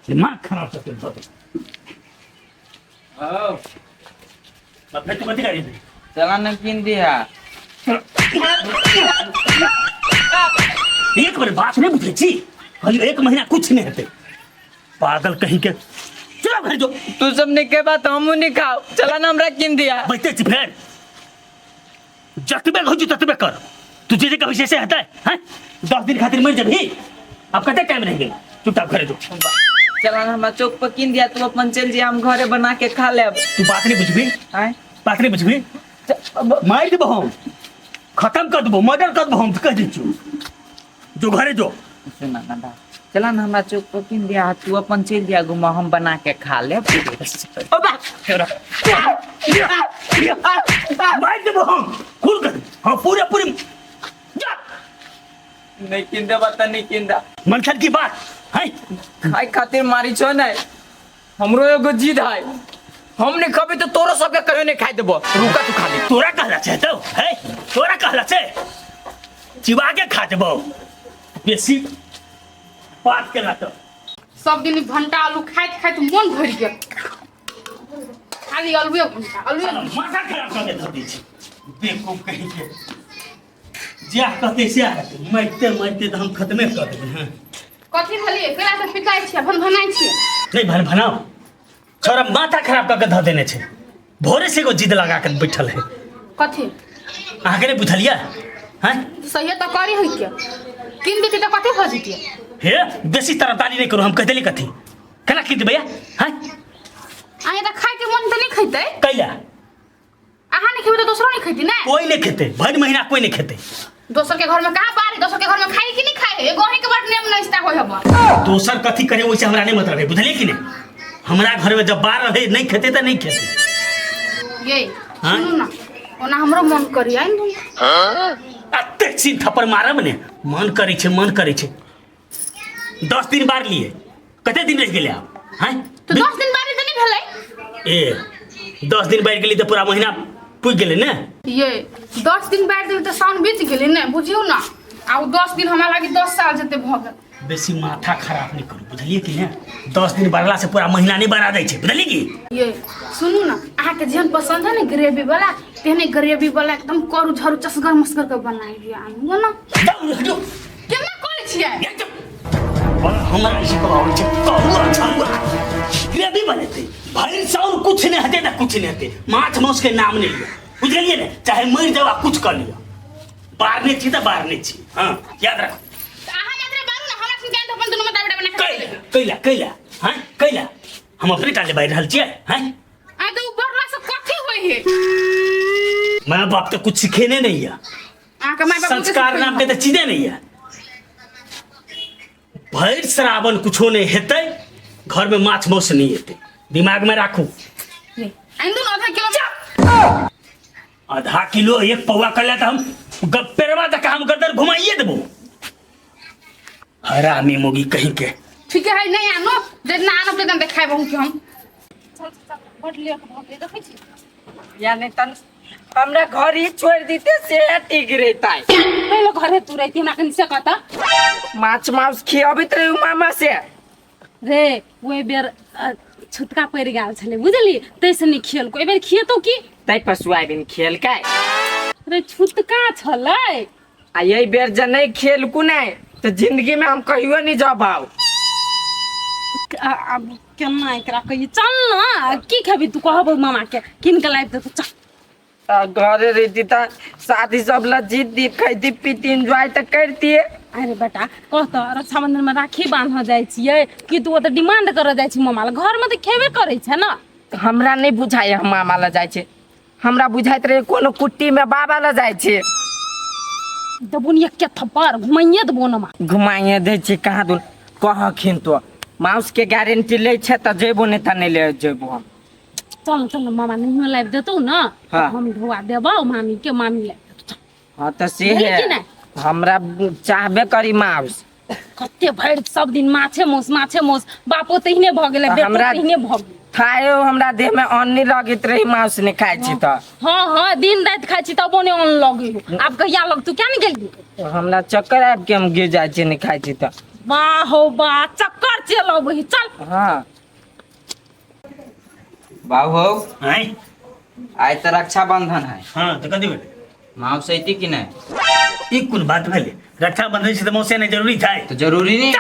दिमाग खराब करके धऽ दे। ओ फेर तू कथी करी? चला न किन दिया। एक बेर बात नहीं बुझै छी, कहलियौ एक महीना कुछ नहीं हेतै। पागल कहीं के, चलो घर जो। तू सब नहीं के बात हमू नहीं खाओ, चला ना हमरा किन दिया। बैठे छी फेर जतबे कहै छी ततबे कर। तू जे जे कहै छै से हेतै? हैं, 10 दिन खातिर मरि जेबही? आब कते टाइम रहि गेल? चुपचाप घरे जो। चला ना हमरा चौक पर किन दिया, तू अपन चल जिया, हम घरे बना के खा लेब। तू बात नहीं बुझबी? आय? बात नहीं बुझबी? मारि देबो हम, खत्म कर देबो, मर्डर कर देबो हम, कह दै छियौ। जो घरे जो। सुना ना बा, चला ना हमरा चौक पर किन दिया, तू अपन चल जिया घुमा, हम बना के खा लेब। ओ बा। मारि देबो हम, खून कर। हाँ, पूरे पूरे जा। नहीं किन दे बता, नहीं किन दे। मनसन की बात है। खाए खातिर मारी छो नहीं, हमरो एगो जिद है, हम नहीं खबी तो तोरो सबके कहियो नहीं खाए देबो। रुका तू खाली। तोरा कहला छै तो है, तोरा कहला छै, चिबा के खा देबो। बेसी बात केला तो सब दिन भंटा आलू खाइत खाइत मन भरि गेल, खाली आलुए भंटा आलुए। माथा खराब कर दे धरती छी बेवकूफ कहीं के। जे कहते से हेतै। मारिते मारिते तऽ हम खत्मे कर देबै। हाँ। कथी भेलियै? केला से पिटाइ छियै, भनभनाइ छियै? नहीं, भन भनाओ। छोरा माथा खराब कऽ के धऽ देने छै, भोरे से एगो जिद लगा के बैठल है। कथी? अहाँके नहि बुझलियै हैं? सहिए तऽ करी होइ के, किन देती तऽ कथी भऽ जैतियै? हे, बेसी तरफदारी नहि करू। हम कहि देली कथी? केना की देबै हैं? अहाँ तऽ खाइके मन तऽ नहि खैतै। कैला? अहाँ नहीं खेबै तऽ दोसरो नहीं खैती ने। कोई नहीं खेते, भरि महीना कोई नहीं खेते। दोसर के घर में कहाँ बारी? दोसर के घर में खाई कि नहीं खाई? एगो अहीं के बड़ नियम नहीं होय हबा। दोसर कथी करे ओइसे हमरा नहीं मतलब है, बुझलिए कि नहीं? हमरा घर में जब बार रहे, नहीं खेते तो नहीं खेते। ये हाँ? सुनू ना, ओना हमरो मन करी आइन दू। अते छीन थप्पड़ मारब ने। मन करै छै, मन करै छै। 10 दिन बार लिए, कते दिन रहि गेलै आब हैं? तो 10 दिन बारी तऽ नहीं भेलै। ए, 10 दिन बारि गेली तऽ पूरा महीना पुगि गेलै ने। ये 10 दिन बारि देबै तऽ साउन बीत गेलै ने, बुझियौ ने। आ ओ 10 दिन हमरा लागी 10 साल जते भऽ गेल। बेसी माथा खराब नहीं करू, बुझलिए कि ने? 10 दिन बढ़ला से पूरा महीना नहीं बढ़ा दै छै, बुझलिए कि? ये सुनू ना, अहाँके जेहन पसंद है ने ग्रेवी वाला, तेहने ग्रेवी वाला एकदम करू झरू चसगर मसगर के बनाइ दिअ, आनू ना। जाउ, हटो। केना करै छियै? हमरा ई कहै छै कहुआ छहुआ ग्रेवी बनेतै। भरि साउन कुछ नहि हेतै तऽ कुछ नहि हेतै, माछ मांस के नाम नहि लिअ, बुझलियै ने? चाहे मरि जाउ आ कुछ कऽ लिअ, बारने छी तऽ बारने छी। हाँ, याद राखू। तऽ अहाँ मात्र बारू ने, हमरा सुन के अपन दुनू माता बेटा बना के कैला कैला कैला हाँ, कैला हम अपने टाले बाहर रहल छियै हैं? आ तऽ उ बढ़ला से कथी होइ है? माँ बाप तऽ कुछ सिखेने नहीं है। अहाँके माय बाप संस्कार नाम के तऽ चीजे नहीं है। भरि श्रावण कुछो नहीं हेतै, घर में माछ मांस नहीं हेतै, दिमाग में राखू। आनि दू ने आधा किलो। आधा किलो एक पौआ कर तऽ हम पेड़वा तक हम गर्दन घुमाइए देबो, हरामी मोगी कहीं के। ठीक है, नहीं आनो, जितना आनब तितना देखायब अहूँके हम। चल चल, बड लेट भऽ गेलै, देखै छी। यानी तन हमरा घर ही छोड़ दीते से ठीक रहता है। पहिले घरे तू रहती, हमरा कनि से कहता। माछ मांस खियाबैत रही मामा से। रे, ओहि बेर छुतका पड़ि गेल छलै, बुझली, ताहिसँ नहि खियलको। एहि बेर खियेतौ की? तै पर सोयाबीन खेलकै। रे, छुतका छलै। आ एहि बेर जे नहीं खेलकू नहीं तो जिंदगी में हम कहियो नहीं जबाऊ। आब केना एकरा कहिए? चल ने, की खेबी तू? कहबौ मामा के, कीन के लाबि देतौ, चल। आ घरे रहती त शादी सब ला जीत दी, खैती पीती, एंजॉय तो करती। अरे बेटा, कह तऽ, रक्षाबंधन में राखी बांधऽ जाइ छियै कि तू ओतऽ डिमांड करऽ जाइ छी मामा लग? घरमे तऽ खेबे करै छै ने। हमरा नहीं बुझाइ हम मामा ला जाइ छै, हमरा बुझाइत रहे कोनो कुट्टी में बाबा ला जाइ छै। देबो ने एक थप्पड़, घुमाइए देबो ने माँ। घुमाइए दै छै कहाँ दूर। कहखिन तो माउस के गारंटी लै छै तऽ जेबो, नहि तऽ नहि ले जेबो हम। चल न, चल न, मामा नहियो लाबि देतौ ने। हाँ। हम ढोआ देबौ मामी के, मामी लाबि देतौ, चल। हाँ तऽ से भेलै है। कि नहि? हमरा चाहबे करी माउस। कते भरि सब दिन माछे माउस, माछे माउस, बापो तहिने भऽ गेलै, तऽ बेटो तहिने भऽ गेलै। खायो हमरा देह में अन्न नहीं लगैत रही माउस नहीं खाइ छी तऽ। हाँ हाँ, दिन राति खाइ छी तबो नहि अन्न लगै हो। आब कहिया लग तू क्या ने गेली? हमरा चक्कर आबि के हम गिर जाइ छी नहीं खाइ छी तऽ। वाह हो वाह चक्कर चल अबै है चल। हाँ बाबू हो। आँय? आइ तऽ रक्षाबंधन है। हाँ तऽ कथी भेलै? माउस अयती कि नहि? ई कोन बात भेलै? रक्षाबंधन छै तऽ मौसी नहि जरूरी छै? तऽ जरूरी नहि।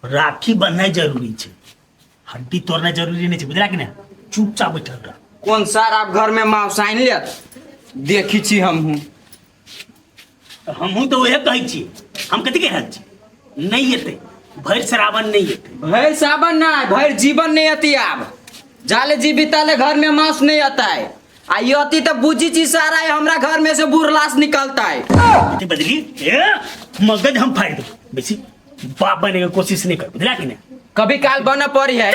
राखी बन्हनाइ जरूरी छै, हड्डी तोड़नाइ जरूरी नहि छै, बुझला कि नहि? चुपचाप बैठल रह। कोन सार आप घर में माउस आनि लेत, देखी छी हमहूँ। हमहूँ तऽ उएह कहै छी। हम कथी कहि रहल छी? नहि एतै, भरि श्रावण नहि एतै। भरि सावन नहि, भरि जीवन नहीं अती। आब जाले जीवी ताले घर में मांस नहीं आता है। आ ये अती तो बुझी छी सारा है, हमरा घर में से बुर लाश निकलता है। कथी बदली ए मगज हम फाड़ि देब, बेसी बाप बने के कोशिश नहीं कर, बुझला कि नहीं? कभी काल बना पड़ी है।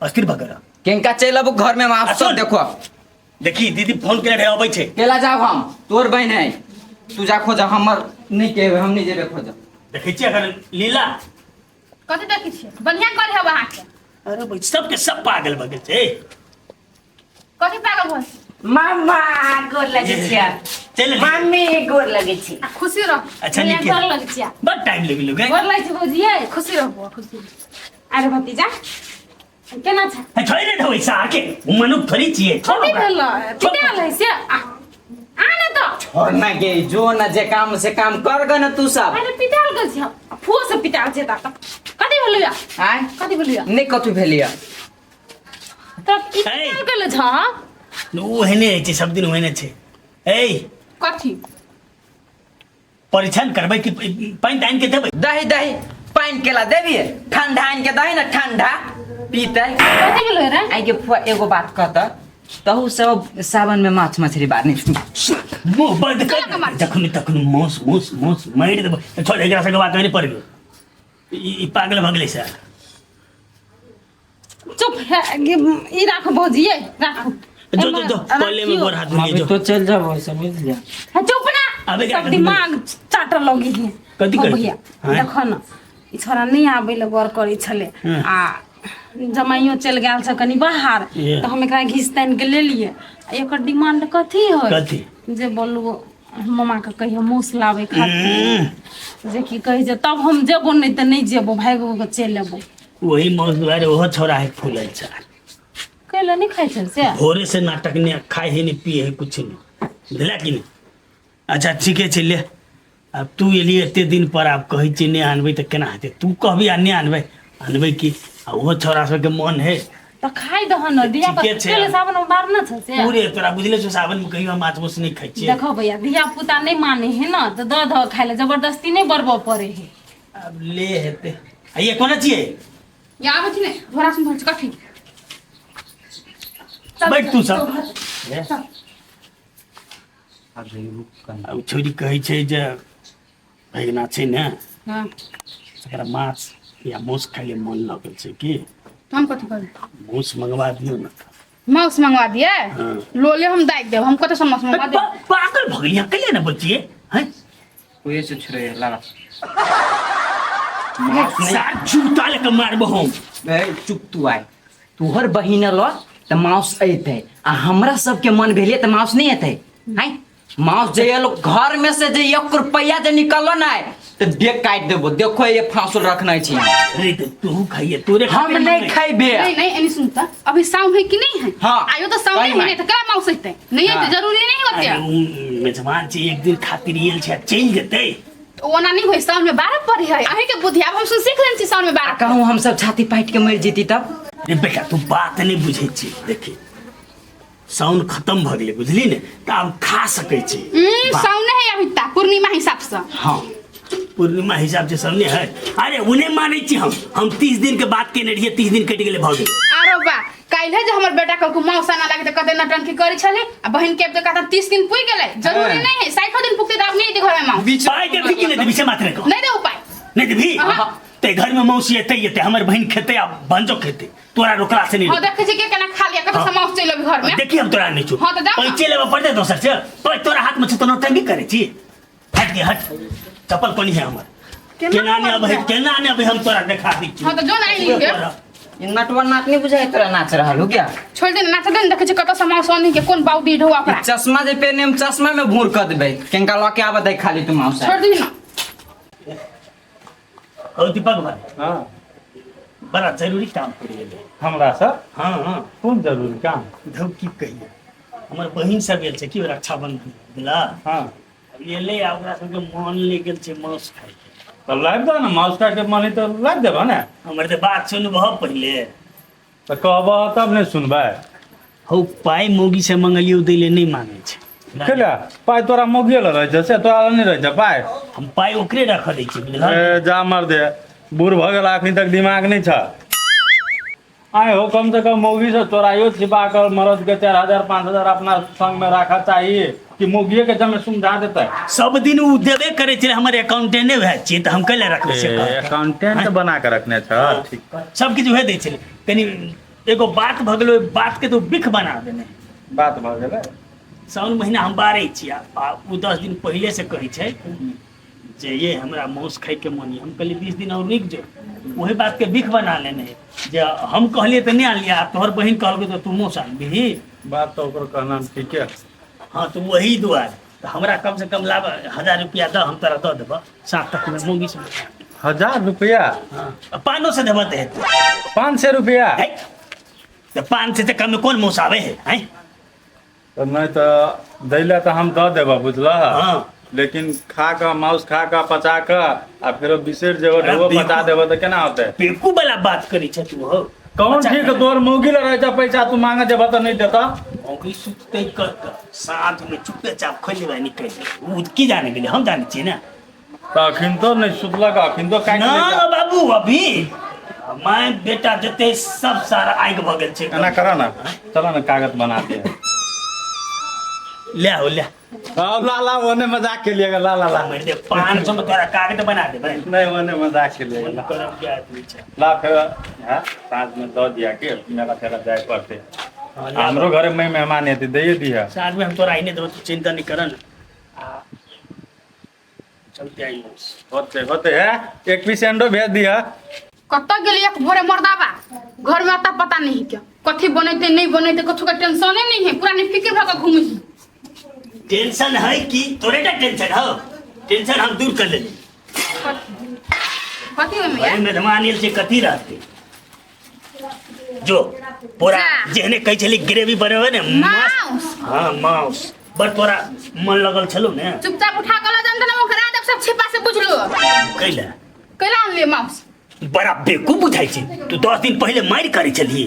अस्थिर भऽ गेल। किनका चलि अबू घर में मांस आ सब सुन। देखो। देखी दीदी फोन केने रहे, अबै छै। केला जाब हम तोर बहन है, तू जा खोज, हमर नहीं के हम नहीं जेबे खोज। देखै छियै अखन लीला। कथी देखै छियै? बढ़िया कर हेब अहाँके। अरे भाई सबके सब पागल भऽ गेल छै। कथी पागल भऽ? मामा गोर लगे छियै। चलि एलियै। मामी गोर लगे छी। आ खुशी रह। अच्छा भैया, नीके। गोर लगै छियै। बड टाइम लागि गेल गे। गोर लगै छै भौजी यै। खुशी रह बौआ, खुशी रह। अरे भतीजा केना छै? हे, छोड़ि ने देबै साके, ओ मनुख थोड़ी छियै। छोड़ कथी ओकरा। भेल? पिटायल है से आ आ ने तऽ। छोड़ ना गे, जो ना जे काम से काम कर ग ना तू सब। अरे पिटायल गेल छै, फुआ से पिटायल छै तऽ कथी भेल या? आय? कथी भेल या? नहीं कथी भेल या। तऽ पिटायल गेल छ? ओ ओहने होइ छै, सब दिन ओहने छै। ए कथी? परीक्षण करबै कि पानि तानि के देबै? दही दही पानि केला देबी, ठंडा आनि के दही ना, ठंडा पीते। कथी भेल रे? आई के फुआ एगो बात कहता, तहु सब सावन में माछ मछली बारने। मुँह बंद केला कर के मार। जखन तखन मौस मौस मौस मारि देबै। छोड़, एकरा सबके बात नहि पड़ियौ, ई पागल भऽ गेलै सर। चुप है, ई राखो भौजी ये राखो। जो जो जो कॉले में गोर हाथ धोइए जो। तो चल जाओ समझ लिया। है, चुप ना। आबे सब क्या? दिमाग चाटऽ लगी है। कथी ओ करै भैया छी? देखो न, ई छोरा नहि आबै लए गौर करै छलै हँ। आ जमाइयो चलि गेल छै कनि बाहर। ये। तऽ हम एकरा घीच तानि के लेलियै आ एकर डिमांड कथी है? कथी? जे बोलू मामा के कहियो मौस लाबै खातिर, जे की कहै छै तब हम जेबो, नहि तऽ नहि जेबो, भागि के चलि एबो। वही मौस दुआरे ओहो छोरा है फूलल छै। कैला नहि खाइ छै से? भोरे से नाटक नहीं, खाए है नहीं, पिए है, कुछ नहीं, बुझला कि नहीं? अच्छा ठीके छै, ले आब तू एली एते दिन पर, आब कहै छियै नहि आनबै तऽ केना हेतै? तू कहबी आ नहि आनबै, आनबै की? आ ओहो छौड़ा सबके मन है। तऽ खाइ दह न धिया। ठीके छै। कैले सावन में बार न छै से? पूरे तोरा बुझले छौ, सावन में कहियो हम माछ मांस नहि खाइ छियै। देखो भैया, धिया पुता नहि माने है न तऽ दऽ दह खाइ लए, जबरदस्ती नहि बरबऽ पड़े है। आब ले हेतै। आ ये कोना छियै? या आबै छी ने झोरा सुन भर कथी। चल, बैठ तू चल, सब। चल। आ ओ छौरी कहै छै जे भैगना छै ने, हाँ। एकरा माछ या मांस खाइ ले मन लगल छै की। तो हम कथी करू? मांस मंगवा दियौ ने। माउस मंगवा दिए? हाँ। लोले हम दागि देब, हम कतऽ से माउस मंगवा देब? पागल भऽ गेलियै, कैले ने बोलचियै हैं? कोई से छुरे लगा। सार जूता लेके मारबो हम। ए चुप तू, आय तोहर बहिन ल तऽ माउस अयतै आ हमरा सबके मन भेलै तऽ माउस नहि एतै? आय माउस जे एलो घर में से जे एक रुपया जे निकललो ना तऽ देख काटि देबो, देखो ये फांसुल रखने छी। अरे तऽ तू खाइए, तोरे हम खातिर नहीं मंगबै। खैबे। नहीं नहीं, एनी सुन त अभी साउन है कि नहीं है? हाँ। आयो तो साउन सही नहीं है। में। तो केना माउस हेतै? नहीं हाँ। हेतै, जरूरी नहीं होते। अरे उ मेजबान छै, एक दिन खातिर एल छै, चलि जेतै। ओना नहीं होय, साउन में 12 पड़ी है। अहीं के बुद्धि आब हम सुन सीख लेने छी, साउन में आ 12। कहूँ हम सब छाती पाटि के मरि जेती तब? रे बेटा, तू बात नहि बुझै छी। देखी, साउन खत्म भऽ गेलै, बुझली ने? तऽ आब खा सकै छी। साउन है अभी ता पूर्णिमा हिसाब से। हाँ, पूर्णिमा हिसाब से सब है। अरे उ नहि मानै छी हम। हम 30 दिन के बात केने रहियै, 30 दिन कटि गेलै, भऽ गेलै। आरो बा, काल्हि जे हमर बेटा कहलको मौसा ना लागे तऽ कते नटंकी करै छलै आ बहिन के तऽ कहता 30 दिन पुइ गेलै, जरूरी हाँ। नहीं है। 60 दिन पुगते तऽ आब नहीं एतै घर में माउस। बीच पाइ देबही कि नहि देबही से मात्र कह। नहीं दे उपाय। नहि देबही? अहाँ। ते घर में मौसी एतै एतै, हमर बहिन खेतै आ भांजो खेतै, तोरा रोकला से नहीं। हाँ, देखै छी के केना खा लिया, कतऽ से माउस चलि अभी घर में। देखी, हम तोरा नहीं छू। हाँ, तऽ जाउ ना। पैसे लेबऽ पड़तै दोसर से, पर तोरा हाथ में छै तऽ नौटंकी करै छी। हट गे हट, चप्पल कोनी है हमर? केना ने अबै, केना ने अबै, हम तोरा देखा दै छी। हाँ, तऽ जो ना आनि के। ई नटवा नाच नहीं बुझाय तोरा, नाच रहल हो क्या? छोड़ दे ना, नाच दे ना, देखै छी कतऽ से माउस आनि के, कोन बाउडी ढौआ ई ओकरा। चश्मा जे पेने हम चश्मा में भूर कर देबै, केनका लऽ के आबऽ दे खाली तू माउस। छोड़ दे ना। हौ दीपक भाई, हाँ। बड़ा जरूरी काम पड़ि गेलै। हमरा से? हाँ हाँ। कोन जरूरी काम? धौ की कहिए, हमर बहिन सब गेल छै की रक्षाबंधन दिला। हाँ। एलै आ ओकरा सबके मन लागि गेल छै मांस खाइके। तऽ लाबि दह ने, मांस खाइके मन है तऽ लाबि देबह ने। हमर तऽ बात सुनबह पहिले। तऽ कहबह तब ने सुनबै। हौ पाइ मौगी से मंगलियौ दै ले नहि मांगै छै। केला पाइ तोरा मौगिए लग रहै छै से तोरा लग नहि रहै छै पाइ? हम पाइ ओकरे राखऽ दै छियै, बुझलहक? ए, जा मर दे, बूढ़ भऽ गेल अखन तक दिमाग नहि छ। आइ हो कम से कम मौगी से चोराइयो छिपा कर मरद के 4000 5000 अपना संग में राखा चाहिए कि मौगिए के जमे समझा देते। सब दिन उ देबे करे छलै, हमर अकाउंटेंटे भए छियै तऽ हम कैला रखबै से कह। अकाउंटेंट बना के रखने छ, ठीक। सब किछु उहे दै छलै। कनि एगो बात भऽ गेलै, ओहि बात के तो बिख बना देने। बात भऽ गेलै। साउन महीना हम बारै छी आ ओ 10 दिन पहिले से कहै छै जे ये हमरा मांस खाइके मन यऽ। हम कहलियै 20 दिन और रुकि जो। ओही बात के बिख बना लेने है जे हम कहलियै तऽ नहि आनलियै आ तोहर बहिन कहलकै तऽ तू मांस आनबिही। बात तऽ ओकर कहना ठीके है। हाँ तऽ वही दुआरे तऽ हमरा कम से कम लाभ 1000 रुपया दऽ, हम तोरा दऽ देबऽ 7 तक में मौगी से। 1000 रुपया? हाँ, 500 देबऽ तऽ हेतै। 500 रुपया? है, तऽ 500 से कम में कोन मांस आबै है? हैं? तऽ नहि तऽ दै लए तऽ हम दऽ देबऽ, बुझलह? हाँ। लेकिन खा कऽ माउस खा कऽ पचा कऽ आ फेरो बिसरि जेबऽ, अरे ढेबो बिल्कुल। पचा देबऽ तऽ केना होतै? बेवकूफ वाला बात करै छै तू हो। कौन बच्चा ठीक के- तोहर मौगी लए रहै छै पैसा, तू मांगे जेबऽ तऽ नहि देतऽ। मौगी सुततै कऽ कऽ साँझ में चुपे चाप खोलि लेबै निकलि जेबै। ओ की जाने गेलै, हम जानै छियै ने। तऽ अखन तो नहि सुतलक, अखन तो काटि ना लेतऽ। ना बाबू, अभी माय बेटा जते सब सारा आगि भऽ गेल छै। एना करऽ ने, चलऽ ने कागज बना दिअ। ले हो ले। हाँ, ला ला, ओने मजाक के लिए ला ला ला। मरि दे, 500 में तोरा कागज बना देबै। नहीं, ओने मजाक के लिए ला। करम के आदमी छै। ला फिर हाँ, साँझ में दऽ दिया के मेला ठेला जाए पड़ते। हाँ, ला। हमरो घरे में मेहमान एते दैये दिया। साँझ में हम तोरा आइने देबो, तू चिंता नहीं कर न। आ चलते आई मौस। होते होते है, एक पीस अंडो भेज दिया। कतऽ गेलै एक भोरे मर्दाबा, घर में अता पता नहीं क्या कथी बनेते नहीं बनेते, कछु के टेंशने नहीं है, पूरा नहीं फिक्र भऽ के घूमै छी। टेंशन है कि तोरे टा टेंशन हो? टेंशन हम दूर कर लेली। कथी ओहिमे अरे यार? मेहमान आयल छै, कथी रहते? जो पूरा जा। जेहने कहै छली ग्रेवी बनेबै ने माउस। हाँ माउस बड़ तोरा मन लगल छलौ ने। चुपचाप उठा के लऽ जाम तऽ ओकरा देब सब छिपा से, बुझलो? कैला? कैला आनलियै माउस? बड़ा बेवकूफ बुझाइ छै तू, 10 दिन पहिले मारि करै छलही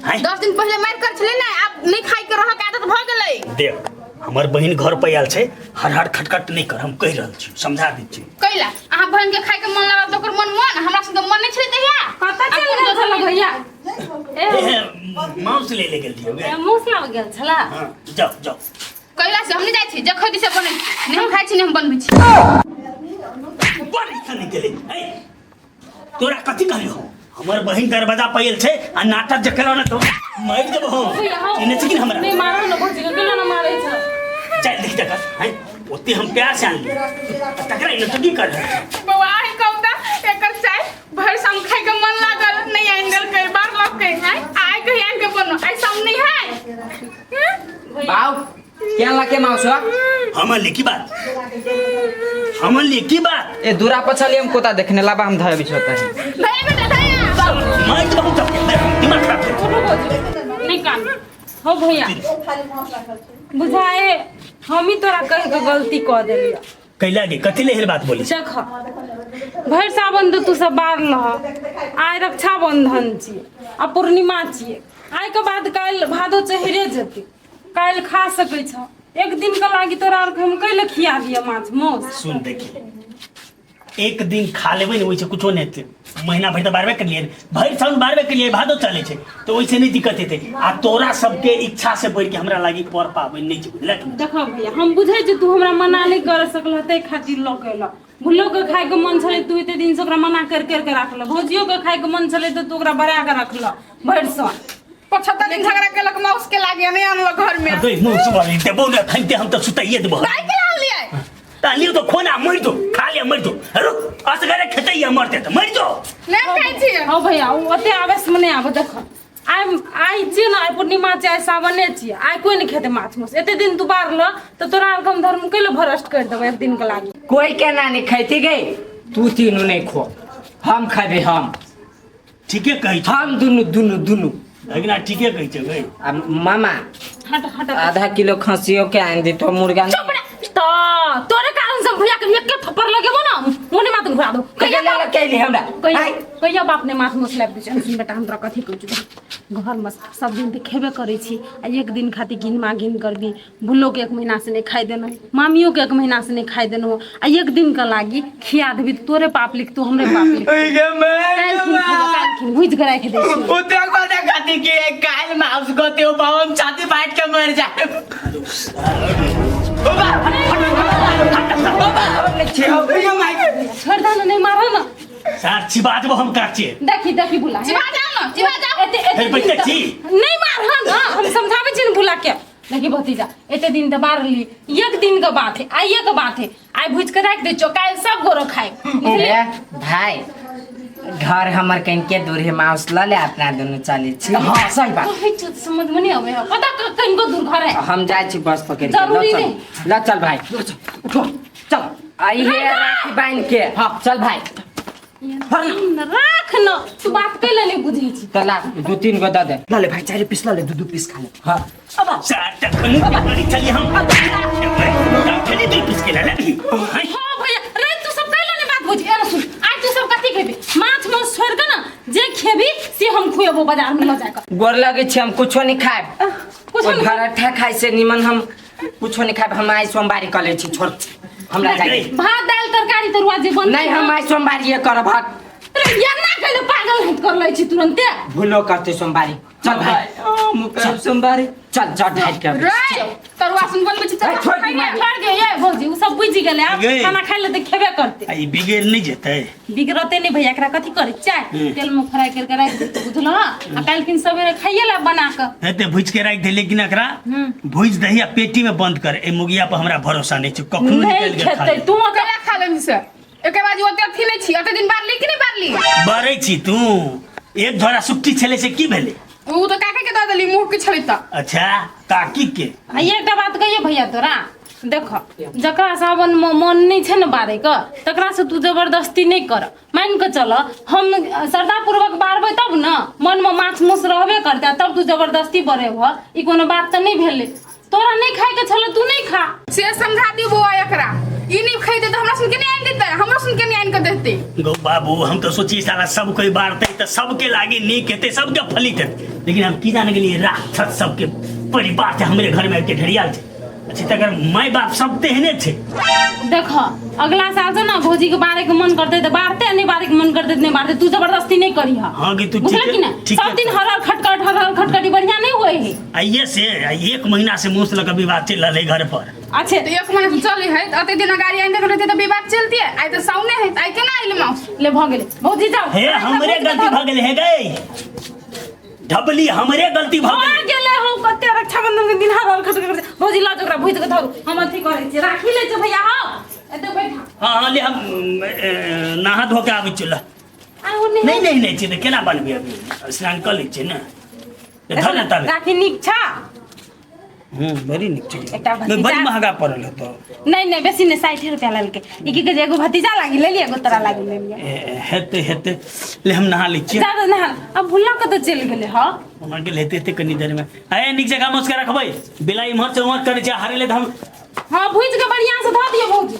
हैं? 10 दिन पहिले मारि कर छलै ने, आब नहि खाइ के रहक आदत भऽ गेलै। देख, हमर बहिन घर पर आयल छै, हर हर खटखट नहि कर, हम कहि रहल छी, समझा दै छी। कैला अहाँ बहिन के खाइ के मन लागल तऽ ओकर मन मन हमरा संगे मन नहि छलै तहिया। कतऽ आब चलि कोन गेल छल दोसर भैया? ए, ए, मांस ले ले गेल रहियै। ए, मुँह लाब गेल छला? हाँ, जाओ जाओ। कैला से हम नहि जाइ छी, जे खैती से बनै छी, नहि हम खाइ छी नहि हम बनबै छी। बड़ इच्छा नहि गेलै। ए, तोरा कथी कहलियौ? हमर बहिन दरवाजा पर आयल छै आ नाटक जे केलौ ने तो मरि जेबो हम। भैया, हौ। चिन्है छी कि ने हमरा? नहि मारो ने भौजी के, केना ने मारै छ? चल देख तकर हैं, ओते हम प्यार से आनली तकरा इने तो की कर रहल छी? बौआ आइ कहू तऽ एकर चाय भरि शाम खाइ के मन लागल, नहि आनि देलकै, बार लग है आइ कही आनि के बनो, आइ शाम नहीं है हैं? बाऊ केन लके माउस? हमर लिए की बात, हमर लिए की बात? ए दूरा पर चलिए, हम कोता देखने लाबा, हम धरे बिछोता है। भैया बेटा भैया मार तो बहुत दिमाग खराब कर। उठो भौजी, नहि कान हो भैया, बुझाए हम ही तोरा कह के गलती कऽ देलियै। कैला गे, कथी ले बात बोली? देख, भरि सावन तऽ तू सब बार लह, आइ रक्षाबंधन छियै आ पूर्णिमा छियै, आइ के बाद काल्हि भादो चढ़े जेतै, काल्हि खा सकै छ। एक दिन के लागी तोरा आरके हम कैले खिया दिअ माछ मांस? सुन देखी, एक दिन खा लेबै ने ओहिसँ कुछो नहि हेतै। महीना भरि तऽ बारबे केलियै, भरि साउन बारबे केलियै, भादो चलै छै तऽ ओहिसँ नहि दिक्कत हेतै। आ तोरा सबके इच्छा से बढ़ि के हमरा लागी पर पाबनि नहि छै, बुझलक? देखो भैया, हम बुझै छी तू हमरा मना नहि कर सकलह, ताहि खातिर लऽ के एलह। भुल्लो के खायके मन छलै, तू एते दिन से ओकरा मना कर कर के राखलह। भौजियो के खायके मन छलै तऽ तू ओकरा बड़ा के रखलह भरि साल। 75 दिन झगड़ा केलक माउस के लागे, नहीं आनलक घर में। गई मुँह सुबह देबो ने खैते, हम तऽ सुतैये देबो। दाइ के आनलियै? तालियो तो खोना मर जो, खा ले मर जो, रुक असगरे खेतै या मरते तऽ मर जो। नहीं खाइ छी। हँ भैया, ओ ओते आवेश में नहीं आबो। देख, आइ आइ छियै ने, आइ पूर्णिमा छियै, आइ सावने छियै, आइ कोइ नहीं खेतै माछ मांस। एते दिन तू बारल तऽ तोरा आरके हम धर्म कैले भ्रष्ट कर देबै एक दिन के लागी? कोई के ना नहीं खैती गई, तू तीनू नहीं खो। हम खेबै हम। ठीके कहै छै। हम दुनू दुनू दुनू। लेकिन ठीके कहै छै गई। आ मामा हट हट, आधा किलो खसियो के आनि दितो मुर्गा। चुप रे, तो तोरे कारण से भैया के एके थप्पड़ लगेबो ना मोने माथ घुरा दो। कहिया लगा के अइली हमरा? कहिया कहिया बाप ने माथ मुस लाबि दै छै। सुन बेटा, हम तोरा कथी कहै छौ, घर में सब दिन तऽ खेबे करै छी आ एक दिन खातिर घिन मा घिन करबी। भुल्लो के एक महीना से नहीं खाइ देलहुँ, मामियो के एक महीना से नहीं खाइ देलहुँ, आ एक दिन के लागी खिया देबी तऽ तोरे पाप लिखतौ हमरे पाप लिखतौ। काल्हि खिन खेबो, काल्हि खिन भुजि कऽ राखि दै छी। ओते कते कथी के काल्हि माउस गते ओ बाबा छाती फाटि के मर जाए। छोड़ दे ना, नहीं मारो ना। सार चिबा देबो हम काचे। देखी देखी बुला चिबा जाओ ना, चिबा जाओ। एते एते हे, दिन बैठे तऽ- छी। नहीं मार ना, हम समझाबै छी ने बुला के। देखी भतीजा, एते दिन तऽ बारली, एक दिन के बात है, आइए के बात है, आइ भुज के राखि दै छियौ, काल्हि सब गोरो खाइ। बुझली? भाई घर हमर कनिके दूर है, माउस ल ले अपना दुनू चलै छी। हाँ सही बात कहै छियौ तऽ समझ में नहीं आबै है, पता कनिको दूर घर है। हम जाइ छी बस पकड़ के। जरूरी ल चल नहीं। ल चल भाई, ल चल, उठो चल आई हे राखी बांध के। हाँ चल भाई राख न, तू बात कैले नहीं बुझै छी। तो ला दू तीन गो दे दे। ल ले भाई, 4 पीस ल ले, दू दू पीस खा ले। हाँ सार तक मुंह के बड़ी चली हम तखनी दू पीस के ला ली। हाँ भैया रे, तू सब कैले नहीं बात बुझी। एना सुन, आइ तू सब कथी खेबी? माछ मांस छोड़ के ना जे खेबी से हम खुएबो बाजार में ल जाके। गोर लगे छी, हम कुछो नहीं खाएब। कुछो नहीं। पराठा खाइ से निमन हम कुछो नहीं खाएब। हम आइ सोमवारी कऽ लै छी, छोड़ हमरा जाइ। भात दालि तरकारी तरुआ जे बनतै। नहीं हम आइ सोमवारी करब हट। रे एना कैले पागल हट कर लै छी तुरंते। भूलो करते सोमवारी। चल भाई हम करब सोमवारी। चल जट ढाल के अबै। रे तरुआ सुन बनबै छी ए, छोड़ दी माँ। छोड़ दे ये भौजी, उ सब बुझि गेलै, आब गई। खाना खाइ ले तऽ खेबे करतै। आ ई बिगड़ नहीं जेतै? बिगड़ते नहीं भैया, एकरा कथी करै चाय तेल में फ्राई करके राखि देतै, बुझलह? आ काल्हि खिन सवेरे खाइए ला बना कऽ। हेते भुज के राखि दे, लेकिन एकरा भुज दही आ पेटी में बंद कर। ए मुगिया पर हमरा भरोसा नहीं छै, कखनो नहीं निकल के खा खेतै लेतै। तू ओकरा केला खा लेबही से एकर बाद ओते अथी नहि छी। ओते दिन बारली कि नहि बारली? बरै छी तू, एक झोरा सुट्टी छलै से की भेलै? उ तऽ काके के दऽ देली, मुँह के छलै तऽ। अच्छा काकी के। आ एकटा बात कहियो भैया तोरा, देख जकरा सावन में मन नहीं छै ने बारै के, तकरा से तू जबरदस्ती नहीं कर। मान के चल हम श्रद्धापूर्वक बारबै तब न, मन में माछ मांस रहबे करतै, तब तू जबरदस्ती बरेबह, ई कोनो बात तऽ नहीं भेलै। तोरा नहीं खाय के छलै तू नहीं खा। से समझा दियौ बौआ एकरा, ई नहीं खैतै तऽ हमरा सुन के नहीं आनि देतै, हमरो सुन के नहीं आनि के देतै। गौ बाबू, हम तो सोची साला सब कोई बारतै तऽ सबके लागी नीक हेतै, सबके फलित हेतै, लेकिन हम की जाने गेलियै राक्षस सबके परिवार छै हमरे घर में आबि के ढेरियाल छै। अच्छा तकर माय बाप सब तेहने छै। देख अगला साल से ना भौजी के बारे के मन करते तो बारते, नहीं बारे के मन करते नहीं बारते, तू जबरदस्ती नहीं करी। हाँ कि तू बुझल ठीके कि ना? ठीके। सब दिन हर हर खटखट हर हर खटखटी बढ़िया नहीं हुए है। आइए से एक महीना से मुँह से लऽ कऽ विवाद चलि रहलै घर पर। अच्छे तऽ एक महीना से चलै है तऽ अते दिन गाड़ी आनि देने रहतै तऽ विवाद चलतियै। आइ तऽ साउने है तऽ आइ केना अइलै माउस? ले भ गेलै भौजी जाओ। हे हमरे गलती भऽ गेलै हे गई ढबली, हमरे गलती भऽ आ गेलै। गेलै हम कते रक्षाबंधन के दिन हर हर खटखट। भौजी लऽ जाओ ओकरा भुजि के धरू, हम अथी करै छी, राखी लै छी भैया। हाँ एते बैठा। हाँ हाँ ले हम नहा धो के आबै छी ल। आ ओ नहीं नहीं नहीं नहीं छी तऽ केना बनबै, अभी स्नान कऽ लै छियै ने, तऽ धर ने तबे। राखी नीक छ? बड़ी नीक छै। एकटा भतीजा- बड़ी महंगा पड़ल हेतौ। नहीं नहीं बेसी नहीं, 60 रुपया लेलकै। ई की कहै छै, एगो भतीजा लागी लेलियै, एगो तोरा लागी लेलियै। हेतै हेतै, ले हम नहा लै छियै। जा नहा। अब भुल्ला कतऽ चलि गेलै हँ? हमरा गेल हेतै हेतै कनी देर में। अरे नीक जगह मौसके रखबै, बिलाइ इम्हर से उम्हर करै छै, हारे ले तऽ हम। हाँ भुजि के बढ़िया से धऽ दियौ भौजी।